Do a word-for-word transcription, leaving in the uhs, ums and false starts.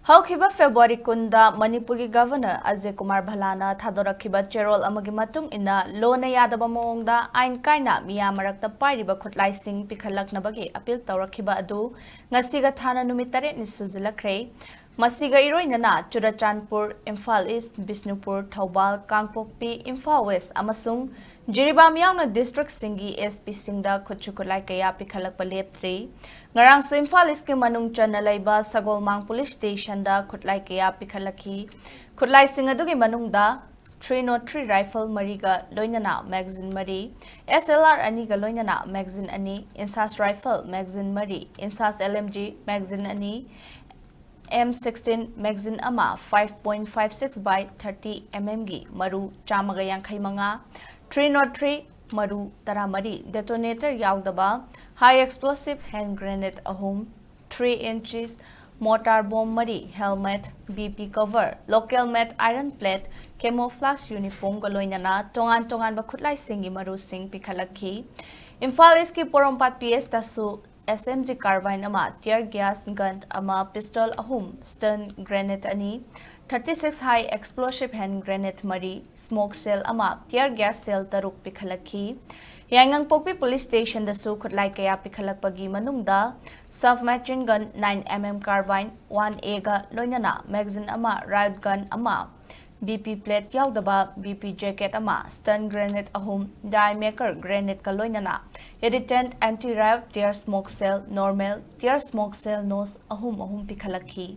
ꯍꯧꯈꯤꯕ ꯐꯦꯕ꯭ꯔꯨꯋꯥꯔꯤ ꯀꯨꯟꯗ ꯃꯅꯤꯄꯨꯔꯒꯤ ꯒꯚꯔꯅꯔ ꯑꯖꯌ ꯀꯨꯃꯥꯔ ꯚꯜꯂꯥꯅ ꯊꯥꯗꯣꯔꯛꯈꯤꯕ ꯆꯦꯔꯣꯜ ꯑꯃꯒꯤ ꯃꯇꯨꯡ ꯏꯟꯅ, ꯂꯣꯅ ꯌꯥꯗꯕ ꯃꯑꯣꯡꯗ ꯑꯥꯏꯟ ꯀꯥꯏꯅ ꯃꯤꯌꯥꯝ ꯃꯔꯛꯇ ꯄꯥꯏꯔꯤꯕ ꯈꯨꯠꯂꯥꯏꯁꯤꯡ ꯄꯤꯈꯠꯂꯛꯅꯕꯒꯤ ꯑꯄꯤꯜ ꯇꯧꯔꯛꯈꯤꯕ ꯑꯗꯨ ꯉꯁꯤꯒ ꯊꯥꯅ ꯅꯨꯃꯤꯠ ꯇꯔꯦꯠꯅꯤ ꯁꯨꯖꯤꯜꯂꯛꯈ꯭ꯔꯦ꯫ ꯃꯁꯤꯒ ꯏꯔꯣꯏꯅꯅ ꯆꯨꯔꯆꯥꯟꯄꯨꯔ, ꯏꯝꯐꯥꯜ ꯏꯁ꯭ꯠ, ꯕꯤꯁꯅꯨꯄꯨꯔ, ꯊꯧꯕꯥꯜ, ꯀꯥꯡꯄꯣꯛꯄꯤ, ꯏꯝꯐꯥꯜ ꯋꯦꯁ꯭ꯠ ꯑꯃꯁꯨꯡ ꯖꯤꯔꯤꯕꯥꯝ ꯌꯥꯎꯅ ꯗꯤꯁꯇ꯭ꯔꯤꯛꯁꯤꯡꯒꯤ ꯑꯦꯁ ꯄꯤꯁꯤꯡꯗ ꯈꯨꯠꯁꯨ ꯈꯨꯠꯂꯥꯏ ꯀꯌꯥ ꯄꯤꯈꯠꯂꯛꯄ ꯂꯦꯞꯇ꯭ꯔꯤ꯫ ꯉꯔꯥꯡꯁꯨ ꯏꯝꯐꯥꯜ ꯏꯁ꯭ꯠꯀꯤ ꯃꯅꯨꯡ ꯆꯟꯅ ꯂꯩꯕ ꯁꯒꯣꯜꯃꯥꯡ ꯄꯨꯂꯤꯁ ꯁ꯭ꯇꯦꯁꯟꯗ ꯈꯨꯠꯂꯥꯏ ꯀꯌꯥ ꯄꯤꯈꯠꯂꯛꯈꯤ꯫ ꯈꯨꯠꯂꯥꯏꯁꯤꯡ ꯑꯗꯨꯒꯤ ꯃꯅꯨꯡꯗ three nought three rifle ꯃꯔꯤꯒ ꯂꯣꯏꯅꯅ magazine ꯃꯔꯤ, S L R ꯑꯅꯤꯒ ꯂꯣꯏꯅꯅ magazine ꯑꯅꯤ, INSAS rifle magazine ꯃꯔꯤ, INSAS L M G magazine ꯑꯅꯤ, M sixteen magazine ꯑꯃ, five point five six by thirty mm ꯒꯤ ꯃꯔꯨ ꯆꯥꯝꯃꯒ ꯌꯥꯡꯈꯩ ꯃꯉꯥ, three nought three ꯃꯔꯨ ꯇꯔꯥꯃꯔꯤ, detonator ꯌꯥꯎꯗꯕ high explosive hand grenade ꯑꯍꯨꯝ, three inches mortar bomb ꯃꯔꯤ, helmet, B P cover, local made iron plate, camouflage uniform ꯒ ꯂꯣꯏꯅꯅ ꯇꯣꯉꯥꯟ ꯇꯣꯉꯥꯟꯕ ꯈꯨꯠꯂꯥꯏꯁꯤꯡꯒꯤ ꯃꯔꯨꯁꯤꯡ ꯄꯤꯈꯠꯂꯛꯈꯤ꯫ ꯏꯝꯐꯥꯜ ꯏꯁ꯭ꯠꯀꯤ ꯄꯣꯔꯣꯝꯄꯥꯠ P S ꯇꯁꯨ S M G carbine ꯑꯃ, tear gas gun ꯑꯃ, pistol ꯑꯍꯨꯝ, stun grenade ꯑꯅꯤ, thirty six high explosive hand grenade ꯃꯔꯤ, smoke shell ꯑꯃ, tear gas shell ꯇꯔꯨꯛ ꯄꯤꯈꯠꯂꯛꯈꯤ꯫ ꯌꯥꯏꯉꯪꯄꯣꯛꯄꯤ ꯄꯨꯂꯤꯁ ꯁ꯭ꯇꯦꯁꯟꯗꯁꯨ ꯈꯨꯠꯂꯥꯏ ꯀꯌꯥ ꯄꯤꯈꯠꯂꯛꯄꯒꯤ ꯃꯅꯨꯡꯗ sub machine gun nine mm carbine one A ꯒ ꯂꯣꯏꯅꯅ magazine ꯑꯃ, riot gun ꯑꯃ, B P plate ꯌꯥꯎꯗꯕ B P jacket ꯑꯃ, stun grenade ꯑꯍꯨꯝ, die maker grenade ꯀ ꯂꯣꯏꯅꯅ irritant, anti riot tear smoke shell, normal tear smoke shell nose ꯑꯍꯨꯝ ꯑꯍꯨꯝ ꯄꯤꯈꯠꯂꯛꯈꯤ꯫